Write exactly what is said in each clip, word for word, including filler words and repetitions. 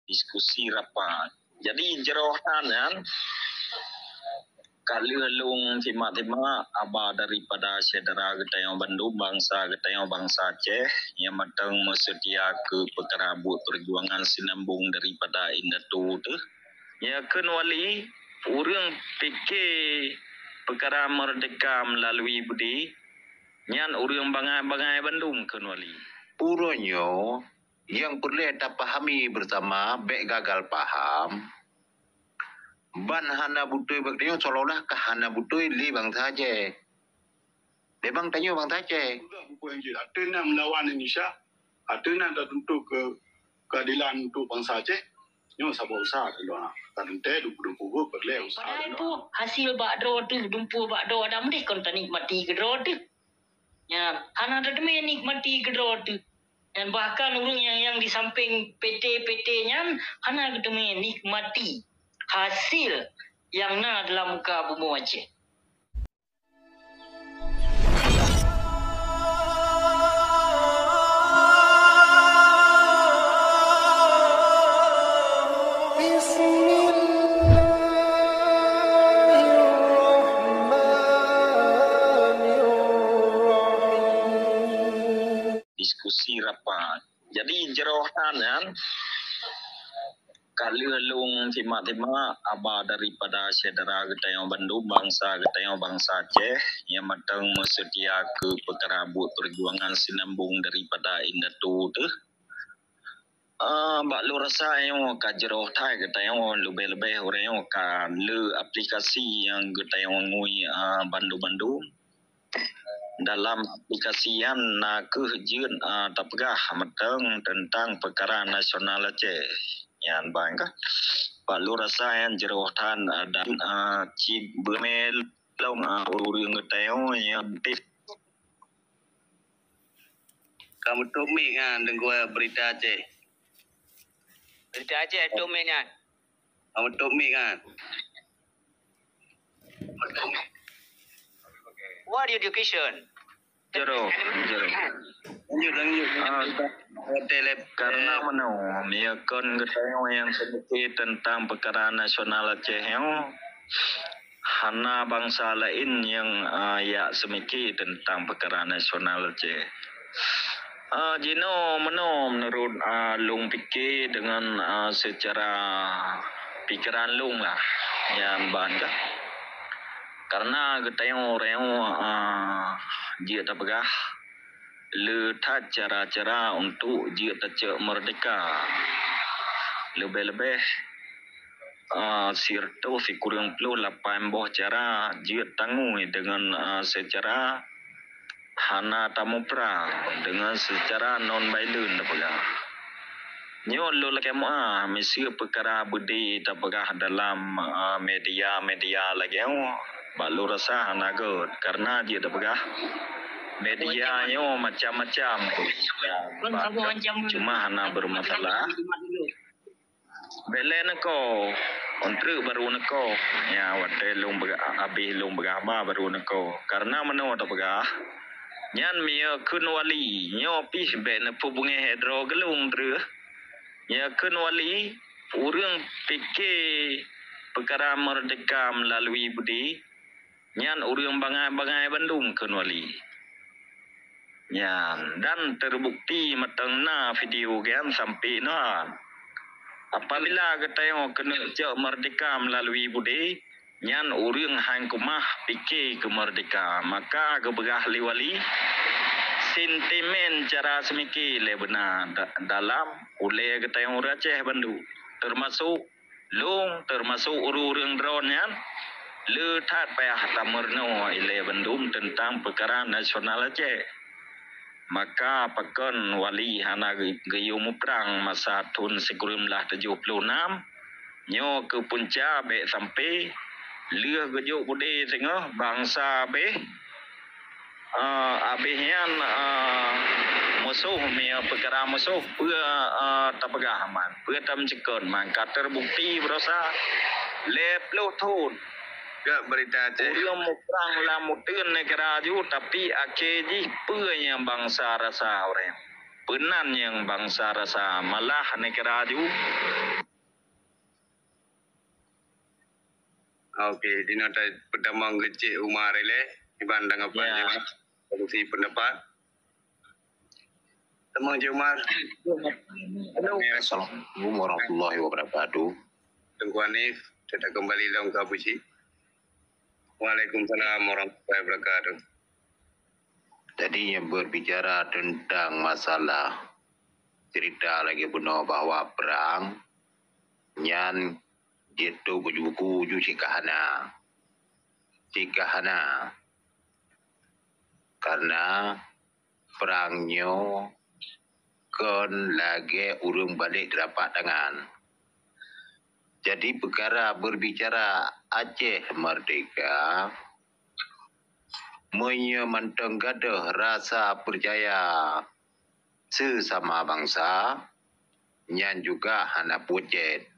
Diskusi rapat. Jadi jroh that nyan ka lheueh lôn simak-simak haba daripada syedara geutanyoe bandum, bansa geutanyoe, bansa Aceh nyang mantong meuseutia keu peukara buet peujuangan sinambong daripada indatu teuh. Ya kheun Wali, ureuëng pike peukara meurdeka meulalui budi, nyan ureuëng bangai-bangai bandum kheun Wali. Uroe nyoe nyang peureulée tapahami beusama bék gagal paham, ban hana beutôi bak tanyoe seolah-olah ka hana beutôi lé bansa Aceh. Memang tanyoe bansa Aceh. Peugah buku Injil, ateueh na meulawan Indonesia, ateueh na tatuntut ke keadilan untuk bansa Aceh, nyoe saboh usaha teuh doa. Teuntée dua puluh dua puluh peureulée usaha. Padahai teuh doa. Hasil bak droe teuh, dumpeue bak droe, ada meudeh kon tanikmati keudroe teuh. Nyan, hana teumé nikmati keudroe teuh. Dan bahkan ureuëng nyang, nyang di samping P T-P T nyan hana geuteumé nikmati hasil nyang na dalam muka bumoe Aceh. Bismillahirrahmanirrahim. Diskusi rapat. Jadi jroh that nyan ka lheueh lôn simak-simak haba daripada syedara geutanyoe bandum, bansa geutanyoe, bansa Aceh nyang mantong meuseutia keu peukara buet peujuangan sinambong daripada indatu teuh. Ah, bak lôn rasa nyoe ka jroh that geutanyoe, leubeh-leubeh ureuëng nyoe ka le aplikasi nyang geutanyoe ngui, ah, bandum-bandum. Dalam aplikasi nyan na kheueh jeuet, ah, tapeugah mantong teuntang peukara nasional Aceh. Nyan ban ka. Bak lôn rasa nyan jroh that, ah, dan, ah, cit beumé lom, ah, ureuëng geutanyoe nyang aktif. Ka meutuek mic nyan deungoe Berita Aceh. Berita Aceh tuek mic nyan. Ka meutuek mic nyan. What education? Jroh, jroh. Lanjut, lanjut. Ah, ka-, karena meunoe, meunyoe kon geutanyoe nyang seumike teuntang peukara nasional Aceh nyoe, hana bansa laén nyang, ah, jak seumike teuntang peukara nasional Aceh. Ah, jinoe meunoe meunurot, ah, lôn pike deungon, ah, seucara pikeran lôn lah, nyan ban ka. Karena geutanyoe ureuëng nyoe, ah, jeuet tapeugah, le that cara-cara untuk jeuet tacok meurdeka. Leubeh-leubeh, ah, sireutôh sikureueng ploh lapan boh cara jeuet tangui deungon, ah, seucara hana tamuprang, deungon seucara non-violent tapeugah. Nyoe lôn lakée meuáh, miseue peukara beudé tapeugah dalam, ah, media-media lagée nyoe, bak lôn rasa hana gét, karena jeuet tapeugah media nyoe macam-macam. Cuma hana bermasalah. Bék lé neuko, untreuk baru neuko. Ya, watée lôn peugah, abéh lôn peugah ba baru neuko. Karena meunoe tapeugah, nyan meunyoe kheun wali, nyoe pih bék neupeubeungéh droe geulong treueh. Ya kheun wali, ureuëng pike peukara meurdeka meulalui beudé, nyan ureuëng bangai-bangai bandum kheun wali. Nyan, dan teubukti mantong na video geuh sampoe nyoe. Apabila geutanyoe keuneuk cok meurdeka meulalui beudé, nyan ureuëng han keumah pike keu meurdeka, maka geupeugah lé wali, sentimen cara seumike lé beuna da-, dalam ulée geutanyoe ureuëng Aceh bandum, teumasok lôn, teumasok ureuëng-ureuëng droeneuh nyan, le that payah tameurunoe ilée bandum teuntang peukara nasional Aceh. Maka pakon wali hana geu-, geuyue muprang masa thon sikureueng blaih tujoh ploh nam, nyoe keu punca bék sampoe lheueh geujok beudé teungoh bansa béh. Ah, abéh nyan, ah, musoh, meunyoe peukara musoh, peue, ah, tapeugah man, peue tameucukon man, ka teubukti beudosa lhée ploh thon. Gét beurita Aceh. Ureuëng muprang lam uteuen neugara ju, tapi akhé jih peue nyang bansa rasa ureuëng. Peunan nyang bansa rasa malah neukira aju. Oke, di nota pertama ngecek Umar ileh, iban tanggapan Ya. Dia, solusi pendapat. Teman Cik Umar. Assalamualaikum warahmatullahi wabarakatuh. Teungku Hanif, kita kembali lom ke Abu Cik. Waalaikumsalam warahmatullahi wabarakatuh. Jadi, yang berbicara tentang masalah cerita lagi bunoe bahwa perang nyan jeuet buku-buku ju cit ka hana. Cit ka hana. Karena perang nyoe kon lagèe ureueng balek di rapat tangan. Jadi, peukara berbicara Aceh merdeka, meunyoe mantong gadôh rasa peucaya seusama bansa, nyan juga hana pucet.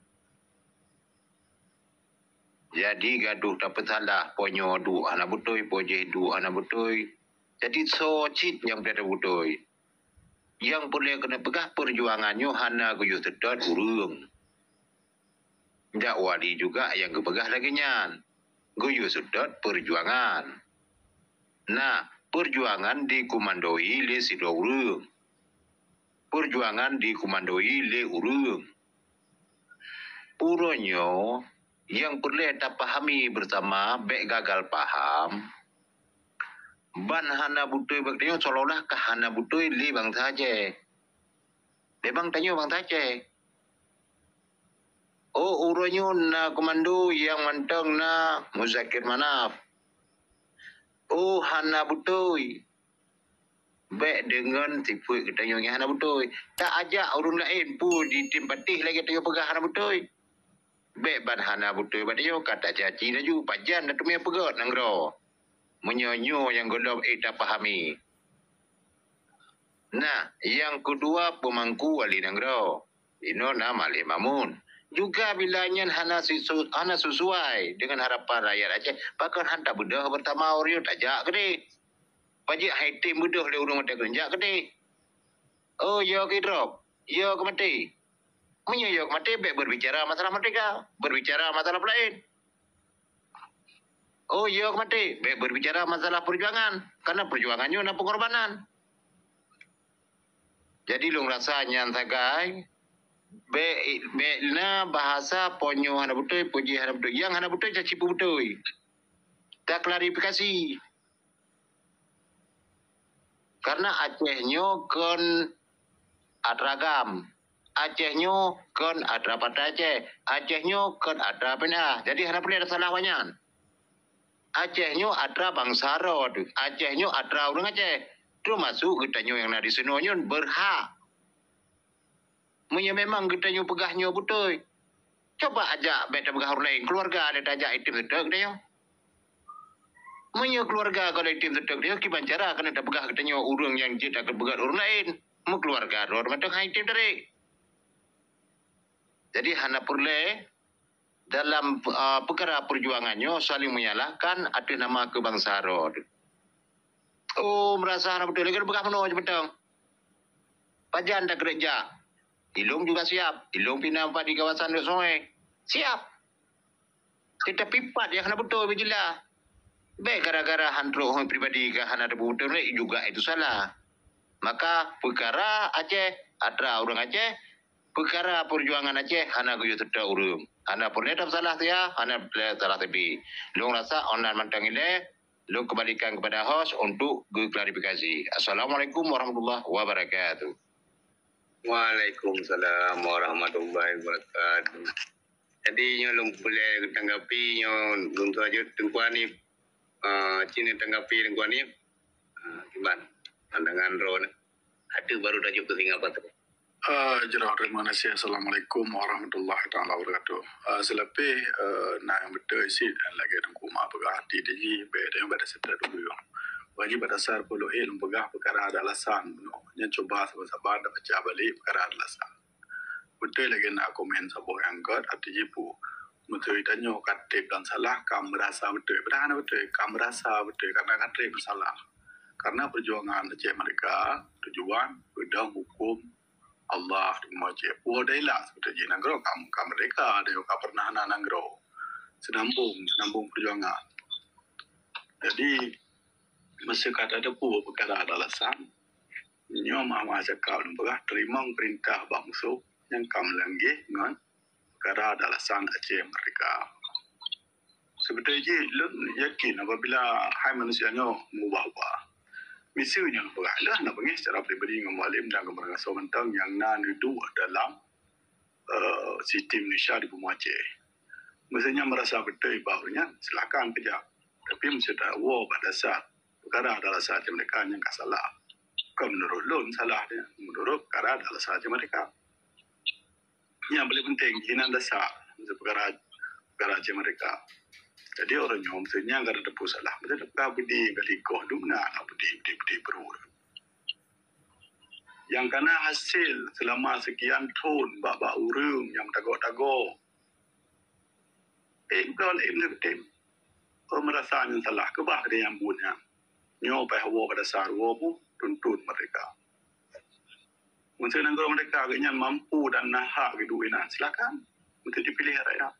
Jadi, gadoh tapeusalah, po nyoe duek hana beutôi, po jih duek hana beutôi. Jadi, soe cit nyang peureulèe beutôi? Nyang peureulèe keuneuk peugah, peujuangan nyoe hana geuyue seutôt ureueng. Jak wali juga nyang geupeugah lagèe nyan. Geuyue seutôt peujuangan. Nah, peujuangan dikomandoi lé sidroe ureueng. Peujuangan dikomandoi lé ureueng. Uroe nyoe, nyang peureulèe tapahami beusama, bèk gagal paham. Ban hana beutôi bak tanyoe seolah-olah ka hana beutôi lé bansa Aceh. Memang tanyoe bansa Aceh. Oh, uroe nyoe na komando nyang mantong na Muzakir Manaf. Oh, hana beutôi. Bèk deungon sifeuet geutanyoe nyang hana beutôi. Taajak ureueng laén peue jitem patéh lagèe tanyoe peugah hana beutôi. Bèk ban hana beutôi bak tanyoe ka tacaci laju, pajan tateumé peugöt nanggroe. Meunyoe nyoe nyang gohlom ék tapahami. Nah, nyang keudua, peumangku wali nanggroe. Inoe na Malèh Mamun. Juga bila nyan hana sisu-, hana sesuai deungon harapan rakyat Aceh, pakon han tabeudôh beusama ureueng tajak keudéh. Pajan han item beudôh lé ureueng watèe keuneuk jak keudéh. Oh, yo keu drop, yo keu maté. Meunyoe yo keu maté, bèk berbicara masalah merdeka, berbicara masalah laén. Oh, yo keu maté, bèk berbicara masalah peujuangan, karena peujuangan nyoe na peungorbanan. Jadi, lôn rasa nyan sagai, bèk, bèk na bahasa po nyoe hana beutôi, po jih hana beutôi. Nyang hana beutôi, caci peubeutôi. Taklarifikasi. Karena Aceh nyoe kon atra GAM. Aceh nyoe kon atra Partai Aceh. Aceh nyoe kon atra P N A. Jadi, hana peureulèe tasalah awaknyan. Aceh nyoe atra bansa droe teuh. Aceh nyoe atra ureueng Aceh. Teumasok geutanyoe nyang na disinoe nyoe beurhak. Meunyoe memang geutanyoe peugah nyoe beutôi, coba ajak bèk tapeugah ureueng laén, keuluwarga lé tajak item seutôt geutanyoe. Meunyoe keuluwarga kon item seutôt geutanyoe, kiban cara keuneuk tapeugah geutanyoe ureueng nyang jeuet takeupeugöt ureueng laén? Meukeuluwarga droe mantong han item tarek. Jadi, hana peureulèe dalam, a, peukara peujuangan nyoe saling menyalahkan ateueh nama keubansa droe. Oh, meurasa hana beutôi, lagèe peugah meunoe cit mantong. Pajan takeureuja? Ilôn juga siap. Ilôn pih na pat di kawasan Lhokseumawe. Siap. Teutapi pat nyang hana beutôi beujeulaih. Bèk gara-gara han trok hôi pribadi ka hana teupeue beutôi, juga itu salah. Maka peukara Aceh, atra ureueng Aceh, peukara peujuangan Aceh hana geuyue seutôt ureueng. Hana peureulèe tasalah sia, hana peureulèe salah sabe. Lôn rasa online mantong ilèe, lôn kembalikan kepada host untuk geuklarifikasi. Assalamualaikum warahmatullahi wabarakatuh. Waalaikumsalam warahmatullahi wabarakatuh. Jadi, nyoe lôn peureulèe tanggapi nyoe, lôn tuan jeuet Teungku Hanif. Ah, cit tanggapi Teungku Hanif. Ah, kiban pandangan droeneuh. Ateueh baru tajok keu singoh patroh. Ah, jroh, terima kasih. Assalamualaikum warahmatullahi taala wabarakatuh. Ah, seulapeh, eh, na nyang beutôi cit, eh, lagèe Teungku Umar peugah, di jih bèk deh bèk seutra dulu. Bagi bak dasar peulo eh lôn peugah peukara ada alasan. Nyan cuba sabar-sabar dan baca balik peukara ada alasan. Beutôi lagèe na komen saboh nyang gèt, arti jih peue? Meutôi tanyoe ka trép dan salah, ka meurasa beutôi. Padahai hana beutôi, ka meurasa beutôi, karena ka trép dan salah. Karena perjuangan Aceh Merdeka tujuan peudong hukum Allah di Aceh. Puwoe Dailam seperti jih nanggroe kam, kam merdeka, dia ka pernah na nanggroe. Senambung, senambung perjuangan. Jadi, masa ka tateupeue peukara dan alasan, nyoe mama cakap lôn peugah, teurimong peurintah bak musoh nyang ka meulanggeh ngon peukara dan alasan Aceh Merdeka. Sebeutôi jih, lôn yakin apabila hai manusia nyoe meuubah-ubah, miseue nyoe lôn peugah, lôn hana beungéh secara pribadi ngon Mualem dan geumeurangkasoe mantong nyang na neuduek dalam, eh, sistem Indonesia di bumoe Aceh. Miseue nyan meurasa beutôi bak ureueng nyan, silakan keujak. Tapi miseue tawoe bak dasar peukara dan alasan Aceh Merdeka nyang ka salah. Kon meunurot lôn salah dia, meunurot peukara dan alasan Aceh Merdeka. Nyang paling penting, inan dasar peukara, peukara Aceh Merdeka. Jadi, ureueng nyoe miseue nyan ka tateupeue salah, miseue ka beudé, ka likoh, dumna na beudé, beudé, beudé beurue. Nyang ka na hasil seulama seukian thon bak, bak ureueng nyang tagoe-tagoe. Eh, bloe lé, eh, meurasa nyang salah, keubah keudéh nyang buet nyan. Nyoe paih woe bak dasar woe bu, tuntut merdeka. Meunyoe nanggroe merdeka geuh nyan mampu dan na hak geuduek inan, silakan. Untuk dipilih rakyat.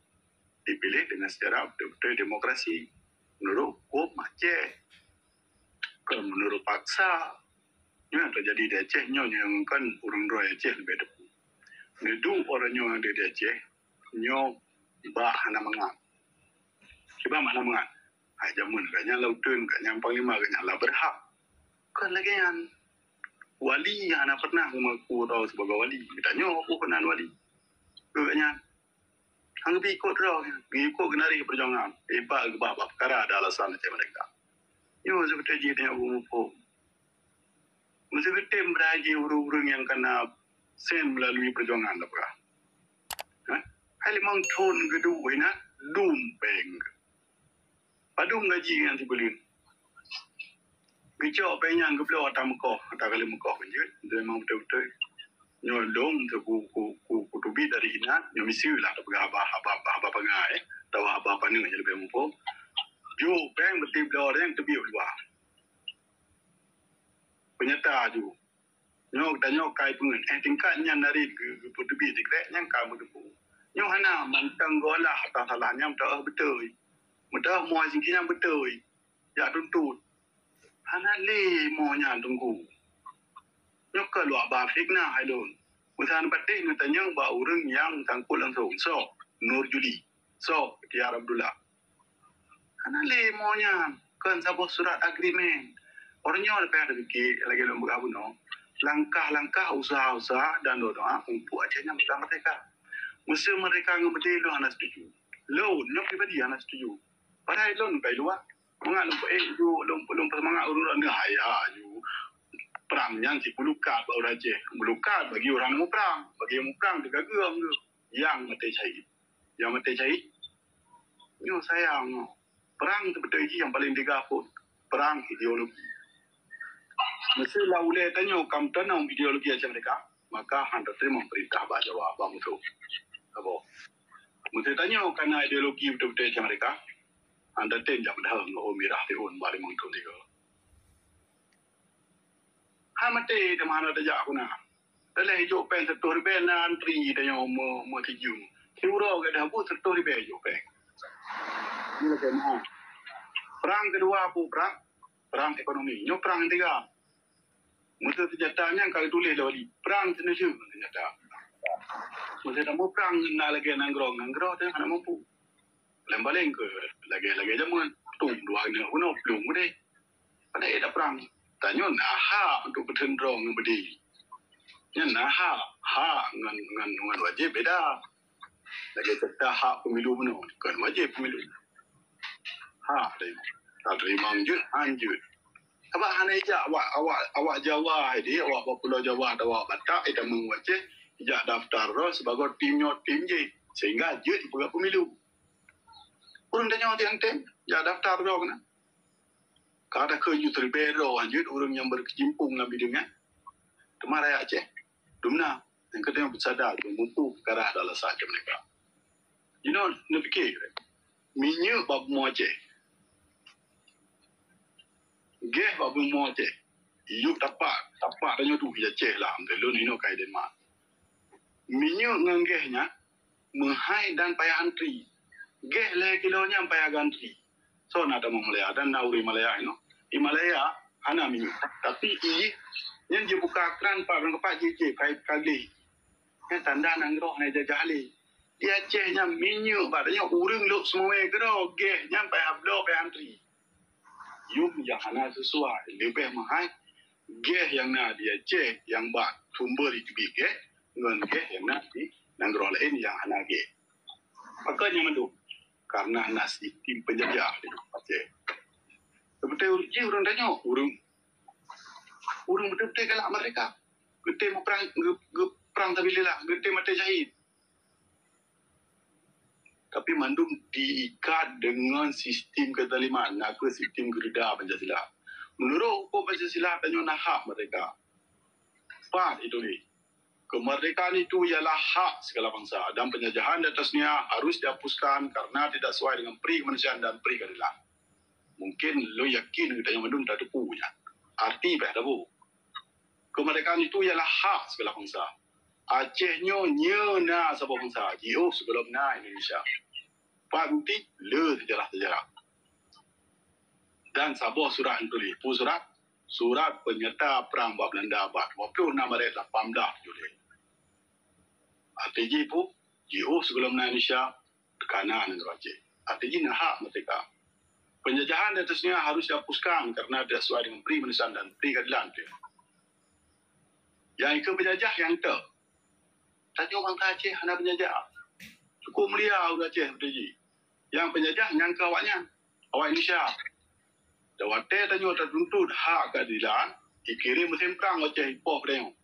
Dipilih dengan secara beutôi-beutôi demokrasi. Menurut hukum Aceh. Kon menurut paksa. Nyoe nyang teujadi di Aceh, nyoe nyang kon ureueng droe Aceh leubeh teupeu. Neuduek ureueng nyoe nyang di Aceh, nyoe bak hana mangat. Kiban hana mangat? Hai jameun geuh nyan lam uteuen, geuh nyan panglima, geuh nyan lah beurhak. Kon lagée nyan. Wali nyang hana pernah mengaku droe sibagoe wali. Geutanyoe peue keunan wali? Geuh nyan. Hana geubi ikot droe, geuikot geunari perjuangan. Iba geubah bak peukara ada alasan Aceh Merdeka. Nyoe seubeutoe jih tanyoe beumuphom. Meuseuti tem beurai jih ureueng-ureueng nyang kana sen meulalu perjuangan lam peurang. Hah? Hai limong thon geuduek inan, dum péng. Padum gaji nyan sibuleuen. Geucok péng nyan geubloe ata meukoh, ata kali meukoh keujeuet. Memang beutôi-beutôi. Nyoe lôn ku, ku, ku, ku teubiet dari inan, nyoe miseue lah tapeugah haba, haba, haba, haba pangai, eh. Atawa haba paneuk nyang leubeh muphom. Jok péng beutôi bloe nyang teubiet u luwa. Peunyata ju. Nyoe geutanyoe kai peungeut, eh, tingkat nyan dari geu-, geupeuteubiet sikrek nyang ka meuteupeue. Nyoe hana mantong geuolah ata salah nyan meuteumé beutôi. Meuteumé moe singki nyan beutôi. Jak tuntut. Hana lé moe nyan teungku. Nyoe ka luwah ba fitnah hai lôn. Meusahan patéh neutanyong bak ureueng nyang sangkot langsong. Soe? Nur Juli. Soe? Tiar Abdullah. Hana lé moe nyan, kon saboh surat agreement. Ureueng nyoe leubeh teupike lagée lôn peugah bunoe. Langkah-langkah, usaha-usaha dan doa-doa untuk Aceh nyan peugah merdeka. Meuseu merdeka ngon beudé lôn hana setuju. Lôn, lôn pribadi hana setuju. Padahai lôn pai luwa. Mangat lôn peuék ju, lôn, lôn peusemangat ureueng droeneuh haya ju. Prang nyan cit peulukat bak ureueng Aceh. Peulukat bagi ureueng muprang. Bagi muprang teuka geuh. Nyang maté syahid. Nyang maté syahid. Nyoe sayang nyoe. Perang teubeutôi jih nyang paleng teuga phon perang ideologi. Meuseu lam ulée tanyoe ka meutanong ideologi Aceh Merdeka, maka hana teurimong peurintah bak Jawa, bak musoh. Saboh. Meuseu tanyoe ka na ideologi beutôi-beutôi Aceh Merdeka, hana tem jak meudaha ngon mirah tiun bak limong thon tiga. Hai maté teuma hana tajak guna. Daleh ijok péng seratus ribèe na antri tanyoe meu-, meutijeueng. Siuroe gata bu seratus ribèe ijok péng. Nyoe lagèe meu'ah. Perang keudua peue perang? Perang ekonomi. Nyoe perang tiga. Meuseu seunjata nyan ka geutuléh lé wali. Perang seuneuseuh seunjata. Meuseu tamu perang na lagèe nanggroe, nanggroe teuh hana mampu. Paleng-paleng keu lagèe-lagèe jameun, tung dua aneuk bunoe plueng udeh. Padahai dak prang. Tanyoe na hak untuk peuteun droe ngon beudé. Nyan na hak, hak ngon, ngon, ngon wajéb beda. Lagèe ceuta hak pemilu bunoe, kon wajéb pemilu. Hak deh. Tateurimong jeuet, han jeuet. Sabab hana ijak awak, awak, awak Jawa deh, awak bak Pulo Jawa atawa awak Batak, ita meuwajéb ijak daftar droe sibagoe tim nyoe tim jéh, sehingga jeuet jipeugah pemilu. Ureueng tanyoe tiang tem, jak daftar droe keunan. Ka takheun ju teuribèe droe hanjeuet ureueng nyang beukeucimpung lam bideueng nyan. Teuma rakyat Aceh, dumna, nyang keuneuk beusada, beumupuk peukara dalam saát keu meuninggai. Jinoe neupike, minyeuk bak bumoe Aceh. Geh bak bumoe Aceh. Iyup tapak, tapak tanyoe tu ya Aceh lah. Lôn inoe kai Denmark. Minyeuk ngon geh nyan meuhai dan payah antri. Geh lhèe kilo nyan payah antri. Soe na tamong Malaya dan na ureueng Malaya inoe. Di Malaya hana minyeuk. Tapi iyeh nyan jibuka kran pat rang keupat jicé kai ka gleh. Nyan tanda nanggroe hana jajah lé. Di Aceh nyan minyeuk bak tanyoe ureueng lhok seumawé keudroe, geh nyan payah bloe payah antri. Yum nyang hana sesuai, leubeh meuhai geh nyang na di Aceh nyang bak sumber jiteubiet geh ngon geh nyang na di nanggroe laén nyang hana geh. Pakon nyan mandum? Karena na sistem penjajah di Aceh. Seperti ureueng jih ureueng tanyoe, ureueng ureueng beutôi-beutôi galak merdeka. Geutem prang, geu-, geuprang sabilillah, geutem maté syahid. Tapi mandum diikat dengan sistem kezaliman, na kheueh sistem geureuda Pancasila. Meunurot huköm Pancasila, tanyoe na hak merdeka. Pat itu ni. Kemerdekaan itu ialah hak segala bangsa dan penjajahan dan tasnia harus dihapuskan karena tidak sesuai dengan peri kemanusiaan dan peri keadilan. Mungkin lôn yakin geutanyoe mandum tateupeue nyan. Arti beh tabu. Kemerdekaan itu ialah hak segala bangsa. Aceh nyoe nyoe na saboh bangsa, jiôh sebelum na Indonesia. Pat bukti? Le sejarah-sejarah. Dan saboh surat tuléh. Peue surat? Surat peunyata prang bak Belanda bak dua puluh enam Maret lapan belas tujoh lhèe. Arti jih peue? Jiôh sebelum na Indonesia, ka na nanggroe Aceh. Arti jih na hak merdeka. Penjajahan dan tasnia harus dihapuskan karena tidak sesuai dengan peri kemanusiaan dan peri keadilan. Nyang ikut penjajah nyang tok. Tanyoe bangsa Aceh hana penjajah. Cukup mulia ureueng Aceh seperti jih. Nyang penjajah nyang keu awaknyan, awak Indonesia. Dan watèe tanyoe tatuntut hak keadilan, dikirém meusén prang Aceh ipoh tanyoe.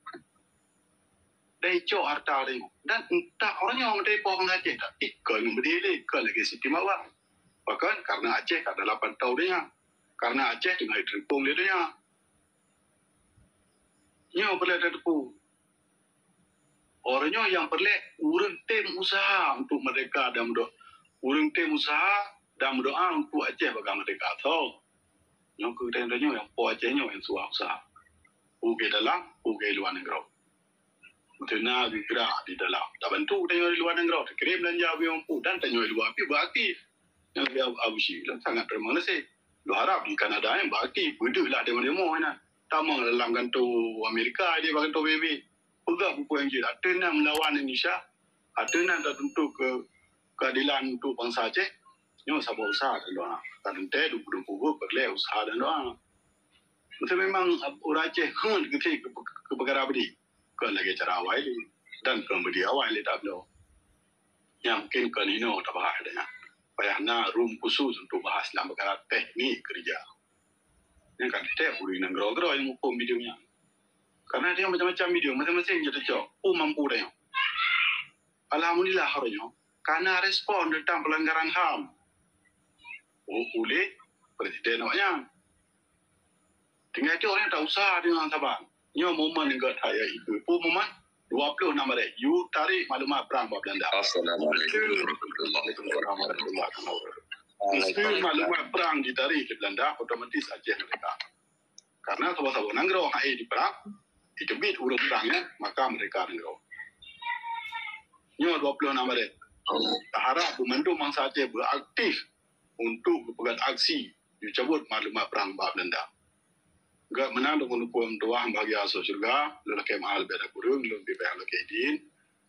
Dan icok harta tanyoe. Dan entah ureueng nyoe meutai ipoh bangsa Aceh, tapi kon ngon beudé lé, kon lagèe sistem awak. Pakon? Karena Aceh ka dalam pantau donya. Karena Aceh teungoh jiteupeue lé donya. Nyoe peureulèe tateupeue. Ureueng nyoe nyang peureulèe ureueng tem usaha untuk merdeka dan meudo-, ureueng tem usaha dan meudoa untuk Aceh bagaih merdeka. Soe? Nyoe keuh tanyoe nyang po Aceh nyoe nyang suah usaha. Peue dalam, peue luwa nanggroe. Meuteuna geugrak di dalam. Tabantu tanyoe di luwa nanggroe, takirém beulanja beu mampu dan tanyoe di luwa pih beuaktif. Nyang Abu Syik sangat terima kasih. Lôn harap di Kanada nyan beuaktif, beudeuh lah demo-demo nyan. Tamong dalam kanto Amerika, di bak kanto B B. Peugah peue-peue nyang jeuet, ateueh nan meulawan Indonesia, ateueh nan tatuntut keu keadilan untuk bansa Aceh, nyoe saboh usaha dan doa. Ka teuntèe dua puluh dua puluh peureulèe usaha dan doa. Meusé memang ureueng Aceh heuet geuti keu, keu peukara beudé, kon lagèe cara awai lé, dan kon beudé awai lé tabloe. Nyan mungkin kon inoe tabahas nyan. Payah na room khusus untuk bahas lam peukara teknik keureuja. Nyan ka teuntèe ureueng nanggroe-groe nyang muphom video nyan. Karena tanyoe macam-macam video, masing-masing jiteucok, peue mampu tanyoe. Alhamdulillah, uroe nyoe ka na respon teuntang peulanggaran HAM u-, ulèh presiden awaknyan. Tinggai tu awaknyan tak usah deungon saban. Nyoe momen gèt that ya iku. Peue momen? Dua puluh enam Maret, yue tarek maklumat prang bak Belanda. Assalamualaikum warahmatullahi wabarakatuh. Meusé maklumat prang jitarek lé Belanda, otomatis Aceh merdeka. Karena saboh-saboh nanggroe han ék dipeurang, jiteubiet ureueng peurang nyan, maka merdeka nanggroe. Nyoe dua puluh enam Maret. Taharap banmandum bansa Aceh beuaktif untuk geupeugöt aksi jicabut maklumat prang bak Belanda. Gèt meunan lôn kheun keu meutuah bahgia asoe syeuruga, lôn lakèe meu'ah leubeh dan kureueng, lôn pih payah lakèe idin.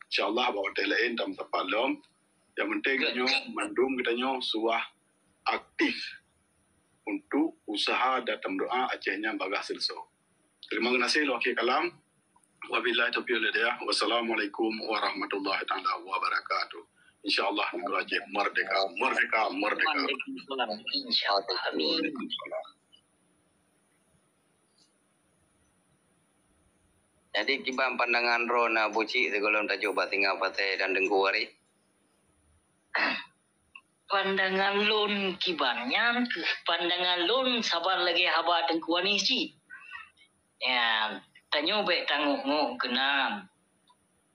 Insya Allah bak watèe laén tameusapat lom. Nyang penting tanyoe, mandum geutanyoe suah aktif untuk usaha dan tameudoa Aceh nyan bagaih seuleusoe. Terima kasih, lôn akhé kalam. Wabillahi taufiq wal hidayah. Wassalamualaikum warahmatullahi taala wabarakatuh. Insya Allah nanggroe Aceh merdeka, merdeka, merdeka. Waalaikumsalam. Insya Allah. Amin. Jadi kiban pandangan droeneuh Abu Syik sigohlom tajok bak singoh Pasè dan Teungku Waréh? Pandangan lôn kiban nyan keuh pandangan lôn saban lagèe haba Teungku Anis cit. Ya, tanyoe bèk tangok-ngok keunan.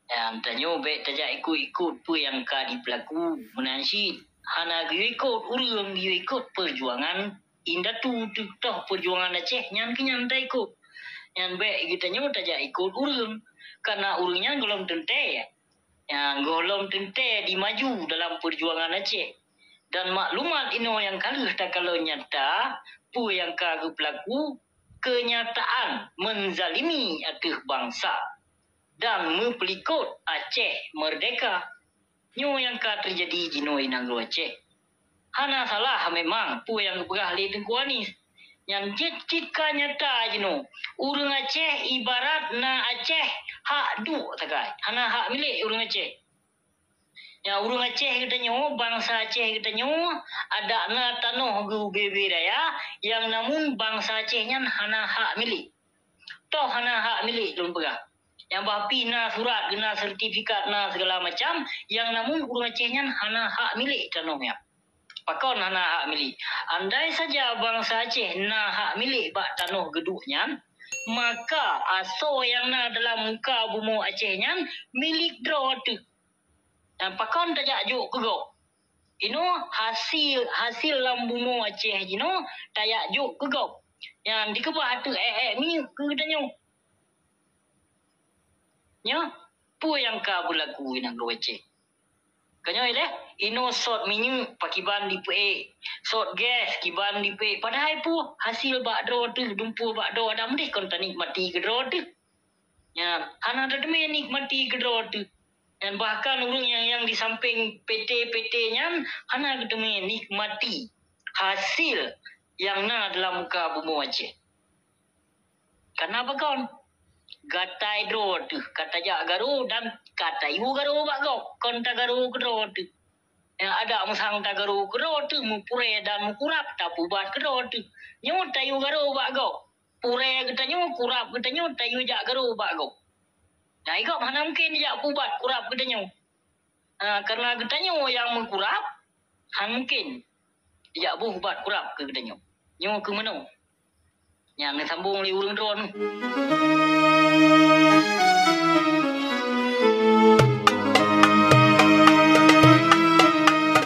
Ya, tanyoe bèk tajak ikot-ikot peue nyang ka jipeulaku meunan cit. Hana geuyue ikot ureueng, geuyue ikot peujuangan indatu teuh toh peujuangan Aceh nyan keuh nyan taikot. Nyan bék geutanyoe tajak ikot ureuëng, karena ureuëng nyan gohlom teuntée. Nyan gohlom teuntée dimaju dalam peujuangan Aceh. Dan maklumat inoe nyang ka lheueh takalon nyata, peue nyang ka geupeulaku, keunyataan menzalimi ateueh bansa dan meupeulikot Aceh meurdeka. Nyoe nyang ka teujadi jinoe i nanggroe Aceh. Hana salah memang peue nyang geupeugah lé Teungku Anies. Nyan cit-cit ka nyata jinoe. Ureuëng Aceh ibarat na Aceh hak duek sagai. Hana hak milék ureuëng Aceh. Ya, ureuëng Aceh geutanyoe, bansa Aceh geutanyoe, adak na tanoh geuh ubé-ubé raya, nyang namun bansa Aceh nyan hana hak milék. Toh hana hak milék lôn peugah. Nyang bah pih na surat, geuna sertifikat, na segala macam, nyang namun ureuëng Aceh nyan hana hak milék tanoh nyan. Pakon hana hak milék? Andai saja bansa Aceh na hak milék bak tanoh geuduek nyan, maka asoe nyang na dalam muka bumoe Aceh nyan milék droe teuh. Dan pakon tajak jok keu gob? Inoe hasil, hasil lam bumoe Aceh jinoe tajak jok keu gob. Nyan dikeubah ateueh ék-ék minyeuk keu geutanyoe. Nyoe, peue nyang ka beulaku i nanggroe Aceh? Ka nyoe ilée, inoe sot minyeuk pakiban dipeuék, sot gas kiban dipeuék. Padahai peue hasil bak droe teuh, dumpeue bak droe, adak meudeh kon tanikmati keu droe teuh. Nyan, hana tateumé nikmati keu droe teuh. Dan bahkan ureuëng nyang, nyang di sampéng P T-P T nyan hana geuteumé nikmati hasil nyang na dalam muka bumoe Aceh. Karena pakon? Gatai droe teuh ka tajak garo dan ka tayue garo bak gob, kon tagaro keu droe teuh. Nyang adak meusang tagaro keu droe teuh, meupurée dan meukurab, tapeuubat keu droe teuh. Nyoe tayue garo bak gob. Purée geutanyoe, kurab geutanyoe, tayue jak garo bak gob. Nah, i gob hana mungken jak peuubat kurab geutanyoe. Ah, karena geutanyoe nyang meukurab, hana mungken jak boh ubat kurab keu geutanyoe. Nyoe keuh meunoe. Nyang neusambong lé ureuëng droe nyoe.